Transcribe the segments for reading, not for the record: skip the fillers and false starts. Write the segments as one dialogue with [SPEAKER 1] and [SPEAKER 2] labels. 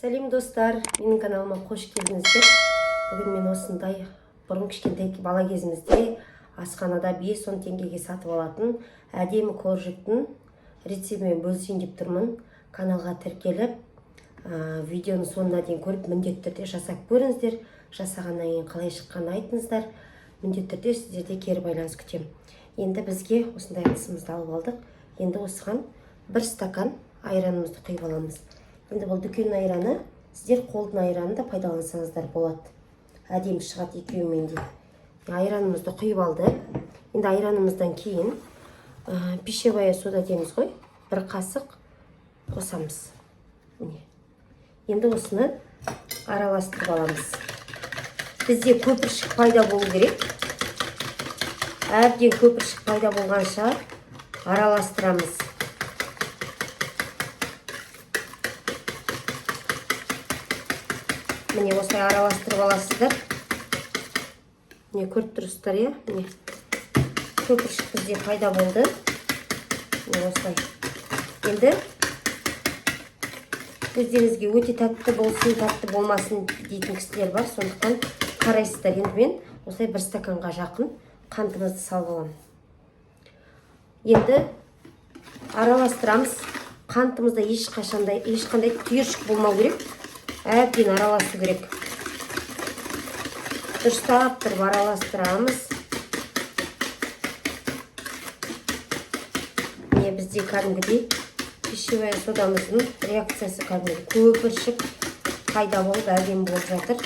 [SPEAKER 1] Сәлем, достар! Менің каналыма қош келдіңіздер. Бүгін мен осындай бұрын кішкентай бала кезімізде асханада 5-10 теңгеге сатып алатын әдемі коржиктің рецептімен бөлісейін деп тұрмын. Каналға тіркеліп, видеоның соңына дейін көріп, міндетті түрде жасап көріңіздер. Жасағаннан кейін қалай шыққанын айтыңыздар. Міндетті түрде сіздерде кері байланыс күтемін. Енді бізге осындай ыдысымызды алып алдық. Енді осыған бір стакан айранымызды құйып аламыз. Енді бұл дүкен айраны, сіздер қолдың айранын да пайдалансаңыздар болады, әдемі шығады екеуімен де. Айранымызды құйып алдық. Енді айранымыздан кейін пищевая сода дейміз ғой, бір қасық қосамыз. Міне, енді осыны араластырып аламыз. Бізде көпіршік пайда болу керек. Әбден көпіршік пайда болғанша араластырамыз. Міне, осылай араластырып аласыздар. Міне, көріп тұрсыздар, иә? Міне, көпіршік бізде пайда болды. Міне, осылай. Енді өздеріңізге өте тәтті болсын, тәтті болмасын дейтін кісілер бар, сондықтан қарайсыздар. Енді мен осылай бір стаканға жақын қантымызды салып аламын. Енді араластырамыз. Қантымызда ешқандай түйіршік болмау керек, әбден араласу керек. Дұрыстап тұрып араластырамыз. Міне, бізде кәдімгідей пищевая содамыздың реакциясы, кәдімгі көпіршік пайда болып, әдемі болып жатыр.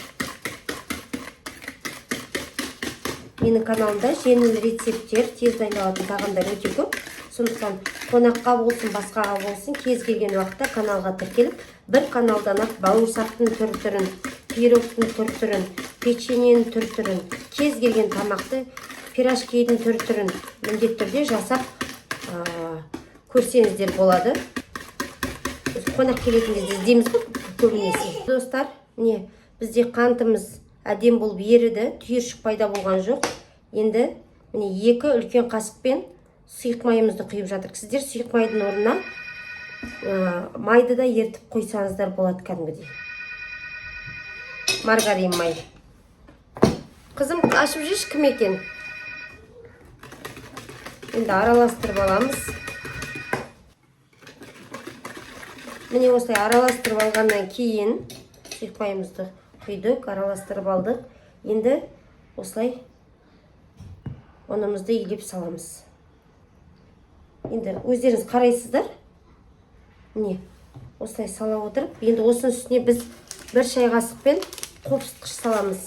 [SPEAKER 1] Менің каналымда жеңіл рецепттер, тез дайындалатын тағамдар өте көп. Сондықтан қонаққа болсын, басқаға болсын, кез келген уақытта каналға тіркеліп, бір каналдан ақ бауырсақтың түр түрін, пирогтың түр түрін, печеньенің түр түрін, кез келген тамақты, пирожкидің түр түрін міндетті түрде жасап көрсеңіздер болады. Біз қонақ келетін кезде іздейміз ғой көбінесе. Достар, міне, бізде қантымыз әдемі болып еріді, түйіршік пайда болған жоқ. Енді, міне, екі үлкен қасықпен сұйық майымызды құйып жатырмыз. Сіздер сұйық майдың орнына майды да ерітіп қойсаңыздар болады, кәдімгідей маргарин май. Қызым, ашып жеші, кім екен? Енді араластырып аламыз. Міне, осылай араластырып алғаннан кейін, сұйық майымызды құйдық, араластырып алдық. Енді осылай ұнымызды илеп саламыз. Енді өздеріңіз қарайсыздар. Міне, осылай сала отырып, енді осының үстіне біз бір шай қасықпен қопсытқыш саламыз.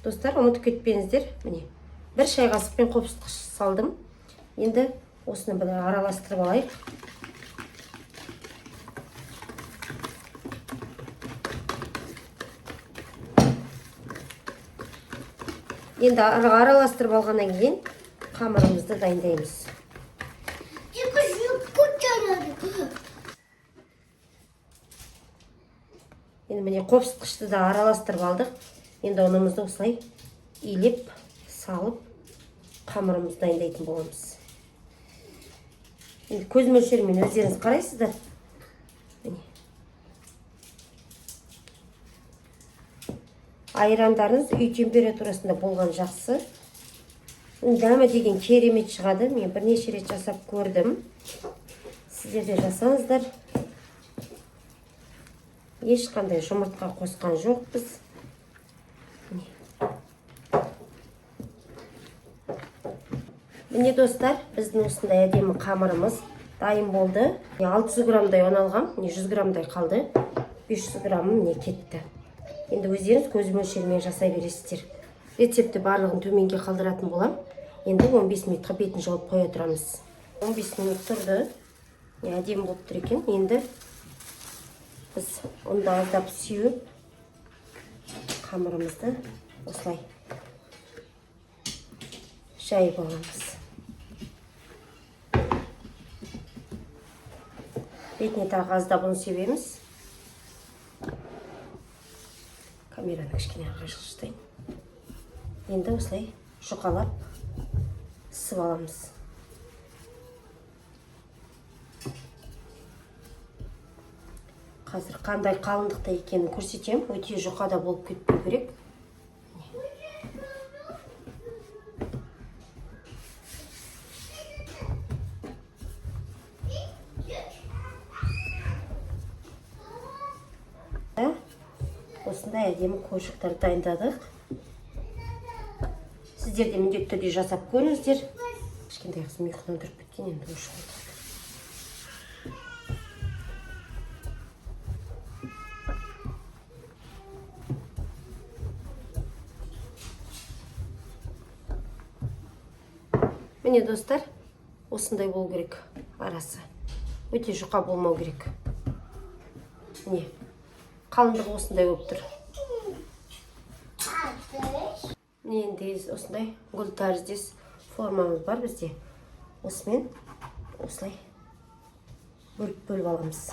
[SPEAKER 1] Достар, ұмытып кетпеңіздер. Міне, бір шай қасықпен қопсытқыш салдым. Енді осыны бір араластырып алайық. Енді араластырып алғаннан кейін қамырымызды дайындаймыз.
[SPEAKER 2] Тільки ж не.
[SPEAKER 1] Енді, міне, қопсытқышты да араластырып алдық. Енді ұнымызды осылай илеп салып, қамырымызды дайындайтын боламыз. Енді көз мөлшерімен өздеріңіз қарайсыздар. Міне, айрандарыңыз үй температурасында болған жақсы. Дәмі деген керемет шығады. Мен бірнеше рет жасап көрдім, сіздер де жасаңыздар. Ешқандай жұмыртқа қосқан жоқпыз. Міне. Міне, достар, біздің осындай әдемі қамырымыз дайын болды. 600 граммдай ұн алғам, міне, 100 граммдай қалды, 500 граммы, міне, кетті. Енді өздеріңіз көз мөлшерімен жасай бересіздер. Рецептті барлығын төменге қалдыратын боламын. Енді 15 минутқа бетін жауып қоя тұрамыз. 15 минут тұрды. Міне, әдемі болып тұр екен. Енді біз ұнды аздап сеуіп, қамырымызды осылай жайып аламыз. Бетіне тағы аздап ұн себеміз. Камераны кішкене ары жылжытайын. Енді осылай жұқалап ысып аламыз. Қазір қандай қалыңдықта екенін көрсетемін. Өте жұқа да болып кетпеу керек. Осындай әдемі коржиктар дайындадық. Сіздер де міндетті түрде жасап көріңіздер. Кішкентай қызым ұйқыдан тұрып кеткен, енді өшіп отыр. Міне, достар, осындай болу керек арасы. Өте жұқа болмау керек. Міне, қалыңдығы осындай болып тұр. Міне, енді осындай гүл тәріздес формамыз бар бізде. Осымен осылай бөліп бөліп аламыз.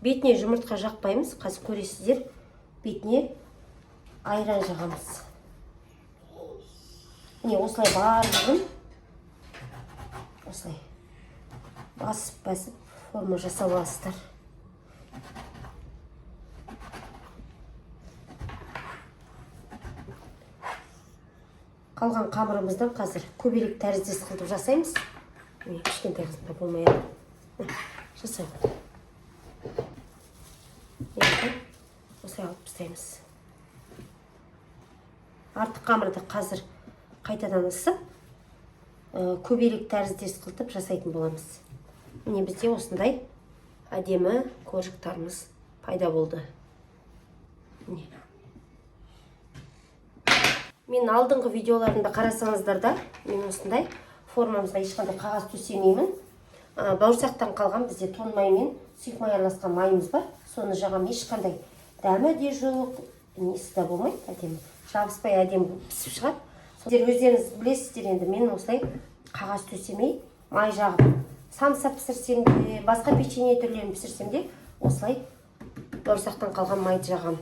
[SPEAKER 1] Бетіне жұмыртқа жақпаймыз, қазір көресіздер. Бетіне айран жағамыз. Міне, осылай барлығын осылай басып басып форма жасап аласыздар. Қалған қамырымыздан қазір көбелек тәріздес қылып жасаймыз. Міне, кішкентай қызым да болмай жасайық. Енді осылай алып тастаймыз. Артық қамырды қазір қайтадан ысып, көбелек тәріздес қылтып жасайтын боламыз. Міне, бізде осындай әдемі коржиктарымыз пайда болды. Міне. Мен алдыңғы видеоларымда қарасаңыздар да, мен осындай формамызға ешқандай қағаз төсемеймін. Бауырсақтан қалған бізде тоң май мен сұйық май араласқан майымыз бар. Соны жағам, ешқандай дәмі де жоқ, несі де болмайды, әдемі. Жабыспай әдемі пісіп шығады. Сіздер өздеріңіз білесіздер енді, мен осылай қағаз төсемей май жағып самса пісірсем де, басқа печенье түрлерін пісірсем де, осылай бауырсақтан қалған майды жағамын.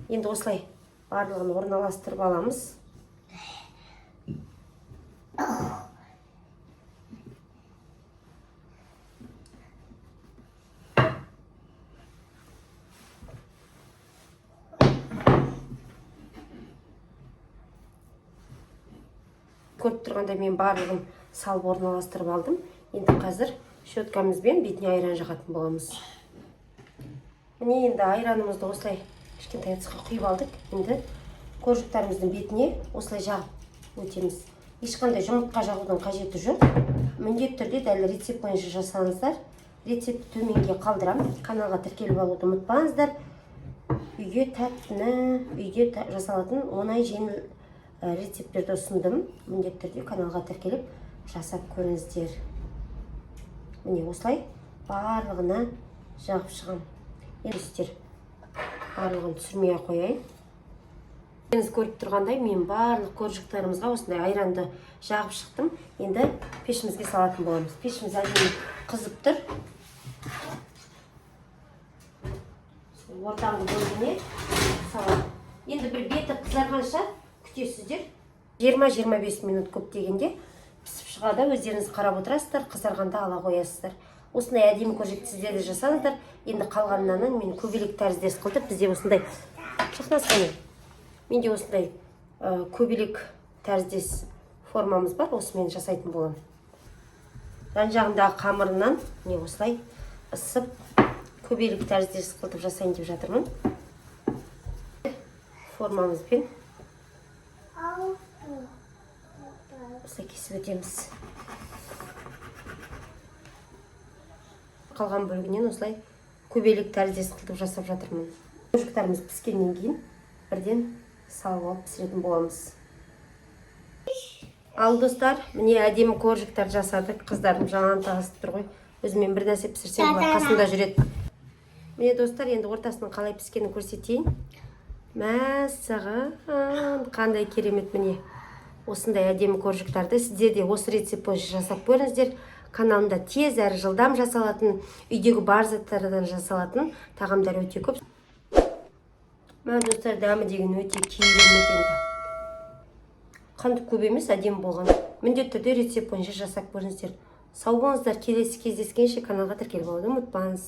[SPEAKER 1] Енді осылай барлығын орналастырып аламыз. Көріп тұрғандай, мен барлығын салып орналастырып алдым. Енді қазір щеткамызбен бетіне айран жағатын боламыз. Міне, енді айранымызды осылай кішкентай ыдысқа құйып алдық. Енді коржиктарымыздың бетіне осылай жағып өтеміз. Ешқандай жұмыртқа жағудың қажеті жоқ. Міндетті түрде дәл рецепт бойынша жасаңыздар. Рецептті төменге қалдырамын. Каналға тіркеліп алуды ұмытпаңыздар. Үйге тәттіні, үйде жасалатын оңай, жеңіл рецепттерді ұсындым. Міндетті түрде каналға тіркеліп жасап көріңіздер. Міне, осылай барлығына жағып шығамын. Енді сіздер барлығын түсірмей ақ қояйын. Өздеріңіз көріп тұрғандай, мен барлық коржиктарымызға осындай айранды жағып шықтым. Енді пешімізге салатын боламыз. Пешіміз әдемі қызып тұр. Ортаңғы бөлігіне саламын. Енді бір беті қызарғанша күтесіздер. 20-25 минут көп дегенде пісіп шығады. Өздеріңіз қарап отырасыздар, қызарғанда ала қоясыздар. Осындай әдемі коржикті сіздер де жасаңыздар. Енді қалғанынан мен көбелек тәріздес қылдым. Бізде осындай шахназ, қане, менде осындай көбелек тәріздес формамыз бар, осымен жасайтын боламын. Жан жағындағы қамырынан міне осылай ысып, көбелек тәріздес қылдып жасайын деп жатырмын. Формамызбен осылай кесіп өтеміз. Қалған бөлігінен осылай көбелек тәріздес қылдып жасап жатырмын. Коржиктарымыз піскеннен кейін бірден салып алып пісіретін боламыз. Ал, достар, міне, әдемі коржиктар жасадық. Қыздарым жан тағысып тұр ғой. Өзімен бір нәрсе пісірсем, олар қасында жүреді. Міне, достар, енді ортасының қалай піскенін көрсетейін. Мәссаған, қандай керемет! Міне, осындай әдемі коржиктарды сіздер де осы рецепт бойынша жасап көріңіздер. Каналымда тез әрі жылдам жасалатын, үйдегі бар заттардан жасалатын тағамдар өте көп. Мә, достар, дәмі деген өте керемет. Енді Қанты көп емес, әдемі болған. Міндетті түрде рецепт бойынша жасап көріңіздер. Сау болыңыздар, келесі кездескенше! Каналға тіркеліп алуды ұмытпаңыз.